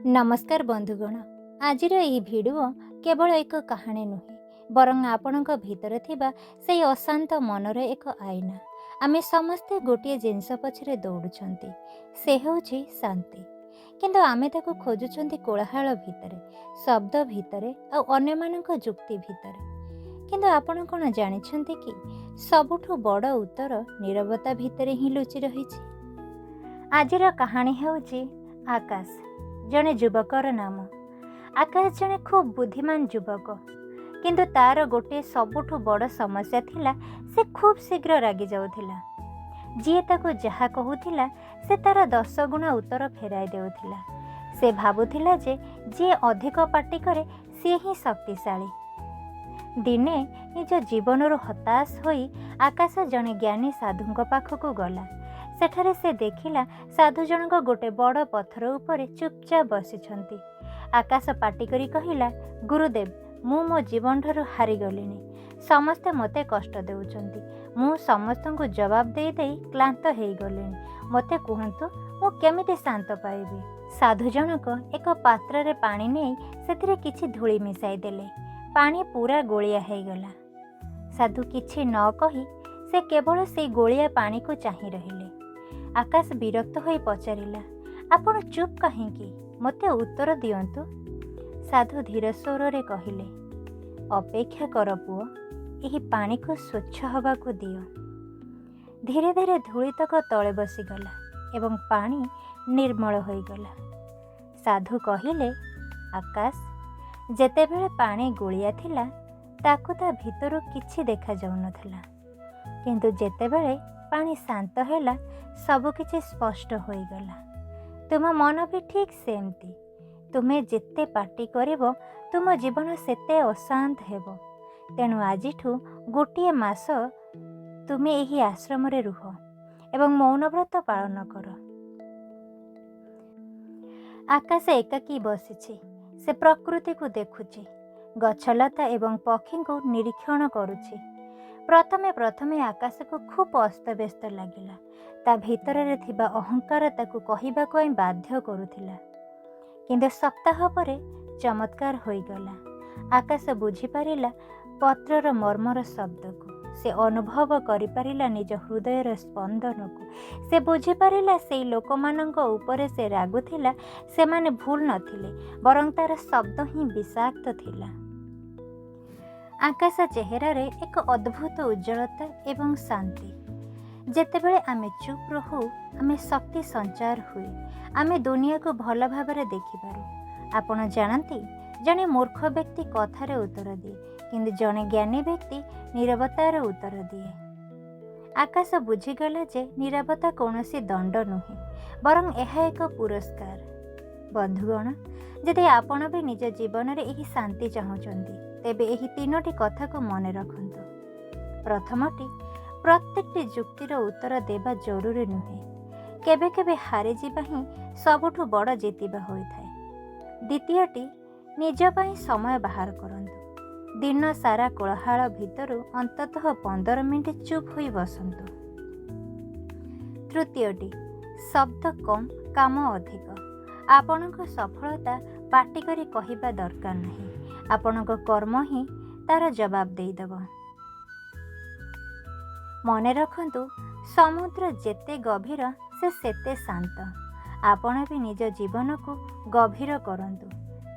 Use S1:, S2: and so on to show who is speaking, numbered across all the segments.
S1: ନମସ୍କାର ବନ୍ଧୁଗଣ, ଆଜିର ଏହି ଭିଡ଼ିଓ କେବଳ ଏକ କାହାଣୀ ନୁହେଁ, ବରଂ ଆପଣଙ୍କ ଭିତରେ ଥିବା ସେଇ ଅଶାନ୍ତ ମନର ଏକ ଆଇନା। ଆମେ ସମସ୍ତେ ଗୋଟିଏ ଜିନିଷ ପଛରେ ଦୌଡ଼ୁଛନ୍ତି, ସେ ହେଉଛି ଶାନ୍ତି। କିନ୍ତୁ ଆମେ ତାକୁ ଖୋଜୁଛନ୍ତି କୋଳାହଳ ଭିତରେ, ଶବ୍ଦ ଭିତରେ ଆଉ ଅନ୍ୟମାନଙ୍କ ଯୁକ୍ତି ଭିତରେ। କିନ୍ତୁ ଆପଣ କ'ଣ ଜାଣିଛନ୍ତି କି ସବୁଠୁ ବଡ଼ ଉତ୍ତର ନୀରବତା ଭିତରେ ହିଁ ଲୁଚି ରହିଛି? ଆଜିର କାହାଣୀ ହେଉଛି ଆକାଶ, ଜଣେ ଯୁବକର ନାମ। ଆକାଶ ଜଣେ ଖୁବ୍ ବୁଦ୍ଧିମାନ ଯୁବକ, କିନ୍ତୁ ତାର ଗୋଟିଏ ସବୁଠୁ ବଡ଼ ସମସ୍ୟା ଥିଲା, ସେ ଖୁବ୍ ଶୀଘ୍ର ରାଗି ଯାଉଥିଲା। ଯିଏ ତାକୁ ଯାହା କହୁଥିଲା, ସେ ତାର 10 ଗୁଣା ଉତ୍ତର ଫେରାଇ ଦେଉଥିଲା। ସେ ଭାବୁଥିଲା ଯେ ଯିଏ ଅଧିକ ପାଟି କରେ, ସିଏ ହିଁ ଶକ୍ତିଶାଳୀ। ଦିନେ ନିଜ ଜୀବନରୁ ହତାଶ ହୋଇ ଆକାଶ ଜଣେ ଜ୍ଞାନୀ ସାଧୁଙ୍କ ପାଖକୁ ଗଲା। ସେଠାରେ ସେ ଦେଖିଲା, ସାଧୁ ଜଣକ ଗୋଟେ ବଡ଼ ପଥର ଉପରେ ଚୁପଚାପ ବସିଛନ୍ତି। ଆକାଶ ପାଟି କରି କହିଲା, "ଗୁରୁଦେବ, ମୁଁ ମୋ ଜୀବନଠାରୁ ହାରିଗଲିଣି। ସମସ୍ତେ ମୋତେ କଷ୍ଟ ଦେଉଛନ୍ତି। ମୁଁ ସମସ୍ତଙ୍କୁ ଜବାବ ଦେଇ ଦେଇ କ୍ଳାନ୍ତ ହେଇଗଲିଣି। ମୋତେ କୁହନ୍ତୁ, ମୁଁ କେମିତି ଶାନ୍ତ ପାଇବି?" ସାଧୁ ଜଣକ ଏକ ପାତ୍ରରେ ପାଣି ନେଇ ସେଥିରେ କିଛି ଧୂଳି ମିଶାଇ ଦେଲେ। ପାଣି ପୁରା ଗୋଳିଆ ହେଇଗଲା। ସାଧୁ କିଛି ନ କହି ସେ କେବଳ ସେଇ ଗୋଳିଆ ପାଣିକୁ ଚାହିଁ ରହିଲେ। ଆକାଶ ବିରକ୍ତ ହୋଇ ପଚାରିଲା, "ଆପଣ ଚୁପ୍ କାହିଁକି? ମୋତେ ଉତ୍ତର ଦିଅନ୍ତୁ।" ସାଧୁ ଧୀର ସ୍ୱରରେ କହିଲେ, "ଅପେକ୍ଷା କର ପୁଅ, ଏହି ପାଣିକୁ ସ୍ୱଚ୍ଛ ହେବାକୁ ଦିଅ।" ଧୀରେ ଧୀରେ ଧୂଳିତକ ତଳେ ବସିଗଲା ଏବଂ ପାଣି ନିର୍ମଳ ହୋଇଗଲା। ସାଧୁ କହିଲେ, "ଆକାଶ, ଯେତେବେଳେ ପାଣି ଗୋଳିଆ ଥିଲା, ତାକୁ ତା ଭିତରୁ କିଛି ଦେଖାଯାଉନଥିଲା। କିନ୍ତୁ ଯେତେବେଳେ ପାଣି ଶାନ୍ତ ହେଲା, ସବୁକିଛି ସ୍ପଷ୍ଟ ହୋଇଗଲା। ତୁମ ମନ ବି ଠିକ୍ ସେମିତି। ତୁମେ ଯେତେ ପାଟି କରିବ, ତୁମ ଜୀବନ ସେତେ ଅଶାନ୍ତ ହେବ। ତେଣୁ ଆଜିଠୁ ଗୋଟିଏ ମାସ ତୁମେ ଏହି ଆଶ୍ରମରେ ରୁହ ଏବଂ ମୌନବ୍ରତ ପାଳନ କର।" ଆକାଶ ଏକାକୀ ବସିଛି। ସେ ପ୍ରକୃତିକୁ ଦେଖୁଛି, ଗଛଲତା ଏବଂ ପକ୍ଷୀଙ୍କୁ ନିରୀକ୍ଷଣ କରୁଛି। ପ୍ରଥମେ ପ୍ରଥମେ ଆକାଶକୁ ଖୁବ୍ ଅସ୍ତବ୍ୟସ୍ତ ଲାଗିଲା। ତା ଭିତରରେ ଥିବା ଅହଙ୍କାର ତାକୁ କହିବାକୁ ପାଇଁ ବାଧ୍ୟ କରୁଥିଲା। କିନ୍ତୁ ସପ୍ତାହ ପରେ ଚମତ୍କାର ହୋଇଗଲା। ଆକାଶ ବୁଝିପାରିଲା ପତ୍ରର ମର୍ମର ଶବ୍ଦକୁ। ସେ ଅନୁଭବ କରିପାରିଲା ନିଜ ହୃଦୟର ସ୍ପନ୍ଦନକୁ। ସେ ବୁଝିପାରିଲା, ସେଇ ଲୋକମାନଙ୍କ ଉପରେ ସେ ରାଗୁଥିଲା, ସେମାନେ ଭୁଲ ନଥିଲେ, ବରଂ ତାର ଶବ୍ଦ ହିଁ ବିଷାକ୍ତ ଥିଲା। ଆକାଶ ଚେହେରାରେ ଏକ ଅଦ୍ଭୁତ ଉଜ୍ଜ୍ୱଳତା ଏବଂ ଶାନ୍ତି। ଯେତେବେଳେ ଆମେ ଚୁପ୍ ରହୁ, ଆମେ ଶକ୍ତି ସଞ୍ଚାର ହୁଏ। ଆମେ ଦୁନିଆକୁ ଭଲ ଭାବରେ ଦେଖିପାରୁ। ଆପଣ ଜାଣନ୍ତି, ଜଣେ ମୂର୍ଖ ବ୍ୟକ୍ତି କଥାରେ ଉତ୍ତର ଦିଏ, କିନ୍ତୁ ଜଣେ ଜ୍ଞାନୀ ବ୍ୟକ୍ତି ନୀରବତାର ଉତ୍ତର ଦିଏ। ଆକାଶ ବୁଝିଗଲା ଯେ ନୀରବତା କୌଣସି ଦଣ୍ଡ ନୁହେଁ, ବରଂ ଏହା ଏକ ପୁରସ୍କାର। ବନ୍ଧୁଗଣ, ଯଦି ଆପଣ ବି ନିଜ ଜୀବନରେ ଏହି ଶାନ୍ତି ଚାହୁଁଛନ୍ତି, ତେବେ ଏହି ତିନୋଟି କଥାକୁ ମନେ ରଖନ୍ତୁ। ପ୍ରଥମଟି, ପ୍ରତ୍ୟେକଟି ଯୁକ୍ତିର ଉତ୍ତର ଦେବା ଜରୁରୀ ନୁହେଁ। କେବେ କେବେ ହାରିଯିବା ହିଁ ସବୁଠୁ ବଡ଼ ଜିତିବା ହୋଇଥାଏ। ଦ୍ୱିତୀୟଟି, ନିଜ ପାଇଁ ସମୟ ବାହାର କରନ୍ତୁ। ଦିନ ସାରା କୋଳାହଳ ଭିତରୁ ଅନ୍ତତଃ 15 ମିନିଟ୍ ଚୁପ୍ ହୋଇ ବସନ୍ତୁ। ତୃତୀୟଟି, ଶବ୍ଦ କମ୍, କାମ ଅଧିକ। ଆପଣଙ୍କ ସଫଳତା ପାଟି କରି କହିବା ଦରକାର ନାହିଁ। ଆପଣଙ୍କ କର୍ମ ହିଁ ତାର ଜବାବ ଦେଇଦେବ। ମନେ ରଖନ୍ତୁ, ସମୁଦ୍ର ଯେତେ ଗଭୀର, ସେ ସେତେ ଶାନ୍ତ। ଆପଣ ବି ନିଜ ଜୀବନକୁ ଗଭୀର କରନ୍ତୁ,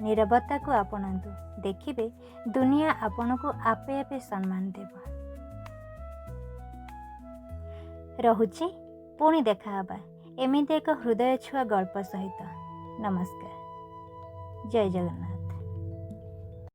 S1: ନୀରବତାକୁ ଆପଣାନ୍ତୁ। ଦେଖିବେ, ଦୁନିଆ ଆପଣଙ୍କୁ ଆପେ ଆପେ ସମ୍ମାନ ଦେବ। ରହୁଛି, ପୁଣି ଦେଖାହେବା ଏମିତି ଏକ ହୃଦୟ ଛୁଆଁ ଗଳ୍ପ ସହିତ। ନମସ୍କାର, ଜୟ ଜଗନ୍ନାଥ।